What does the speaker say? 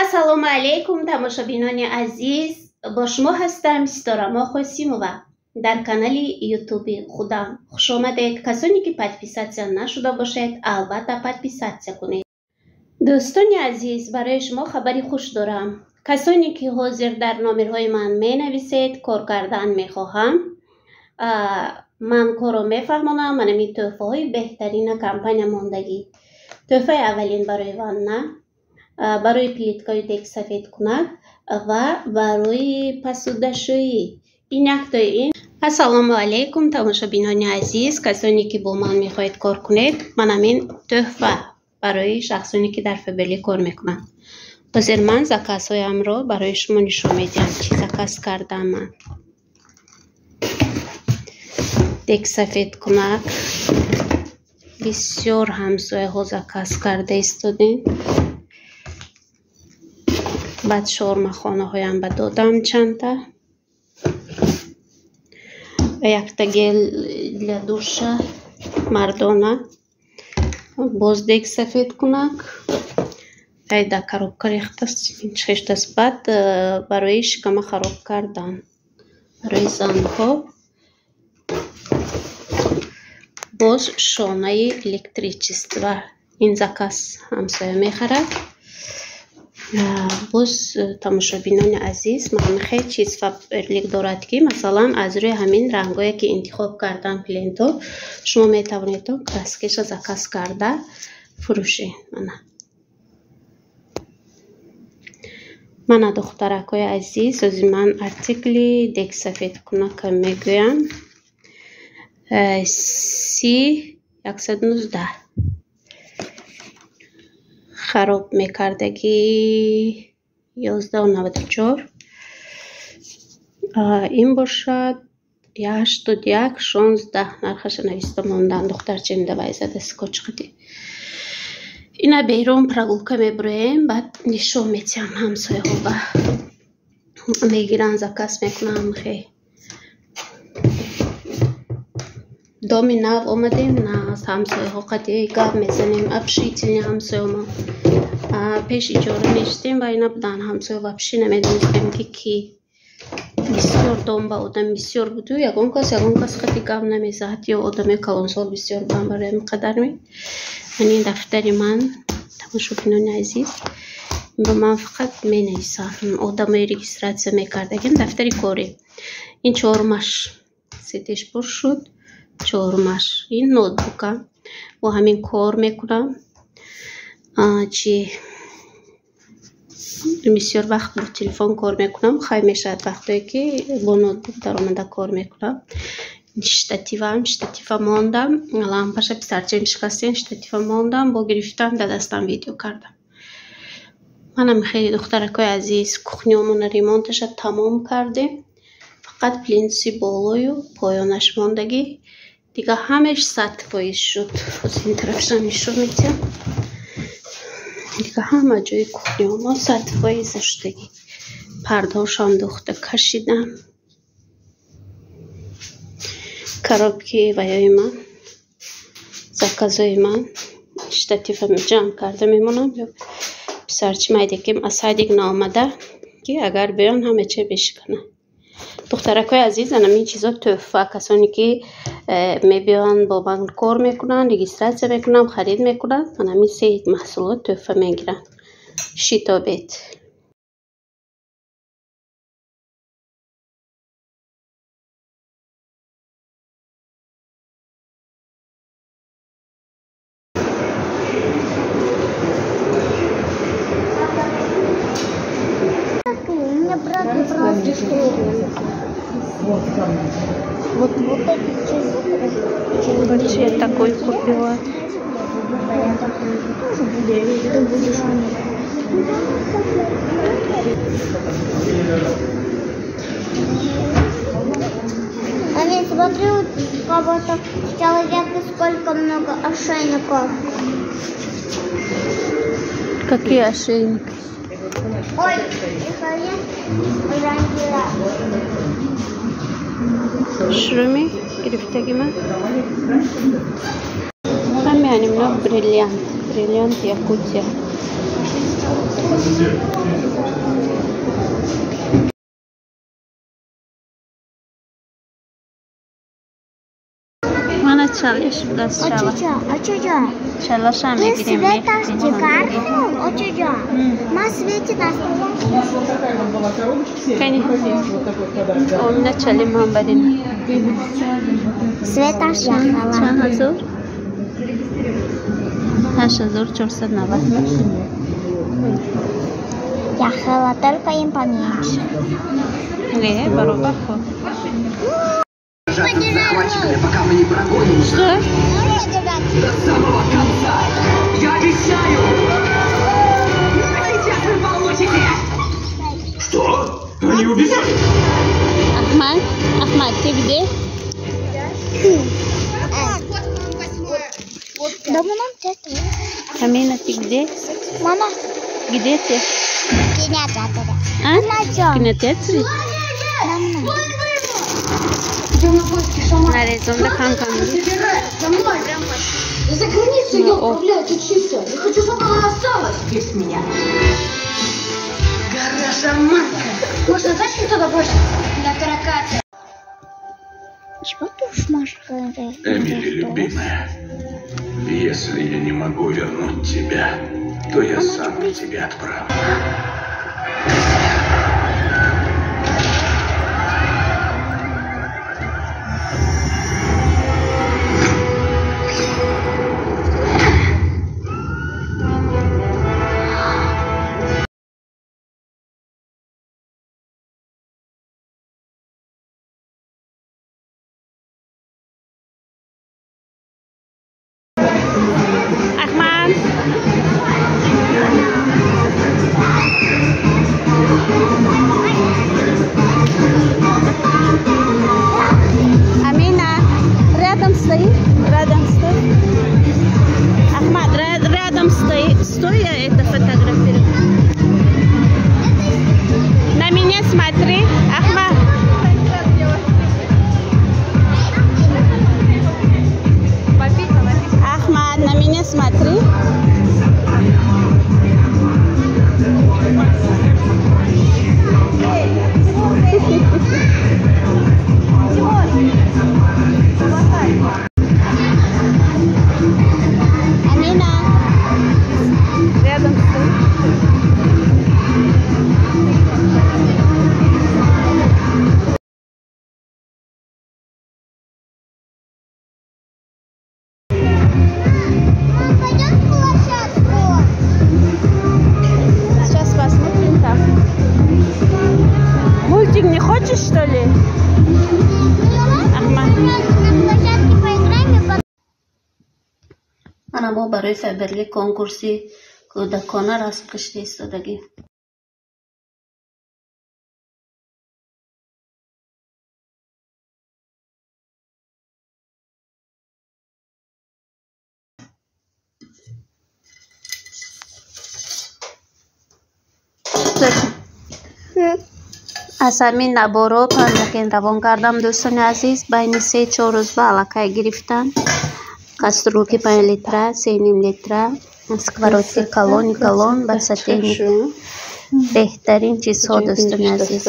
Ассалому алайкум, тамошобинони азиз. Бо шумо ҳастам Ситорамо Қосимова дар канали Ютуби худам. Хуш омадед. Касоне ки подписатсия нашуда бошед, албатта подписатсия кунед. Дӯстони азиз, барои шумо хабари хуш дорам. Касоне ки ҳозир дар номерҳои ман менависед, кор кардан мехоҳам, ман корро мефаҳмонам. Манами тӯҳфаҳои беҳтарина компания мондагӣ. Тӯҳфаи аввалин барои ванна, барои плиткаи дег сафед кунак ва барои пасудашӯӣ. Ин яктои ин. Ассалому алайкум, тамошобинони азиз. Касоне ки бо ман мехоҳед кор кунед, манамин тӯҳфа барои шахсоне ки дар Фаберлик кор мекунанд. Ҳозир ман заказҳоямро барои шумо нишон медиҳам, чӣ заказ кардам ман. Дег сафед кунак бисёр ҳамсояҳо заказ карда истодем. Баъд шормахонаҳоям ба додам чандта. Якта гел для душа мардона, боз дег сафед кунак. Айда коробка рехтаст, хештаст. Баъд барои шикама хароб кардан барои занҳо боз шонаи электричества. Ин заказ ҳамсоя мехарад. Боз тамошобинони азиз, ман хеле чиз Фаберлик дорад ки масалан аз рӯи ҳамин рангое ки интихоб кардан клиентҳо, шумо метавонед краскеша заказ карда фурӯшед. Мана. Мана духтаракҳои азиз, ози ман артикли дег сафед кунака мегӯям. Си 119. Хароб мекардагӣ 11,94. Ин бошад 81,16. Нархаша нависта мондан. Духтарчаем давай зада скотч қади. Ина берун прогулка мебуроем, баъд нишон метиҳам ҳамсояҳо ба мегиранд, заказ мекунам. Хе доми нав омадем, наз ҳамсояҳо қади гап мезанем, общительни ҳамсоямо. Пеш иҷора мешидем ва ина будан ҳамсоя, вообще намедонистем ки ки. Бисёр дом ба одам бисёр буду, ягон кас қади гап намезад, ё одами калонсол бисёр буданд барои ҳамин қадар ми. Ман ин дафтари ман, тамошобинони азиз, ба ман фақат менависам одамои регистратсия мекардагим, дафтари корӣ. Ин чормаш сетеш пур шуд, чормаш. Ин ноутбука, бо ҳамин кор мекунам. Чи бисёр вақт бо телефон кор мекунам, хай мешавад вақтое ки бо ноутбук даромада кор мекунам. Штативам, штатива мондам, лампаша писарчаем шикастем, штатива мондам, бо гирифтам, дар дастам видео кардам. Манам хеле духтаракҳои азиз, кухнёмона ремонташа тамом кардем. Фақат плинтуси болою поёнаш мондагӣ. Дига ҳамеш 100% шуд. Боз ин тарафшам нишон медиҳам. Дига ҳама ҷои кухнёмо 100% шудагӣ. Пардошам духта кашидам. Коробки ваёи ман, заказои ман, штативам ҷамъ карда мемонам. Писарчи майдеким аз садик наомада, ки агар биён ҳама чиз бишканад. Духтаракҳои азиз, анам ин чизо тӯҳфа. Касоне ки мебиёнд бо ман кор мекунанд, регистратсия мекунанд, харид мекунанд, анам ин се маҳсулот тӯҳфа мегиранд. Шитобед. Вот Вот я такой купила. Они смотрю, у кого-то человека сколько много ошейников. Какие ошейники? Ой, Шруми гирифтагима. Ҳамин немного бриллиант. Бриллиант Якутия. Мана чалеш даст чала. Очоҷо. Чалаша мегирем. Очоҷо. Ма свете Кани. Омина чали ман барин. Света Чанд ҳазор? 8490. Я хотела только им поменьше. Не, баробар хо. Захватчиками, пока мы не прогоним. Что? До самого конца! Я обещаю! Сейчас вы получите! Что? Они убежали? Ахмад, Ахмад, ты где? Амина, ты где? Мама. Где ты? В кинотеатре. А? В кинотеатре? Нарезонда кам-кам. За границу ее отправляют учиться. Я хочу, чтобы она осталась без меня. Гора шаманка. Может, на тачку туда бросить? На таракате. Чего ты уж можешь говорить? Эмили, любимая, если я не могу вернуть тебя, то я сам к тебе отправлю. Ахмад. Амина, рядом стои, рядом стой. Ахмад, рядом стои, стой, я это фотографирую. На меня смотри, Ахмад. Ахмад, на меня смотри. Амина, рядом стой. Сейчас посмотрим там. Мультик не хочешь, что ли? Ахмад. Ана мо барои Фаберлик конкурси кӯдакона расм кашида истодагӣ. Аз ҳамин наборо панҷакен равон кардам, дӯстони азиз. Байни 3-4 рӯз ба аллакай гирифтан. Кастрюлки 5 литра, 3,5 литра, сковородки калони калон ба сатени беҳтарин чизҳо, дӯстони азиз.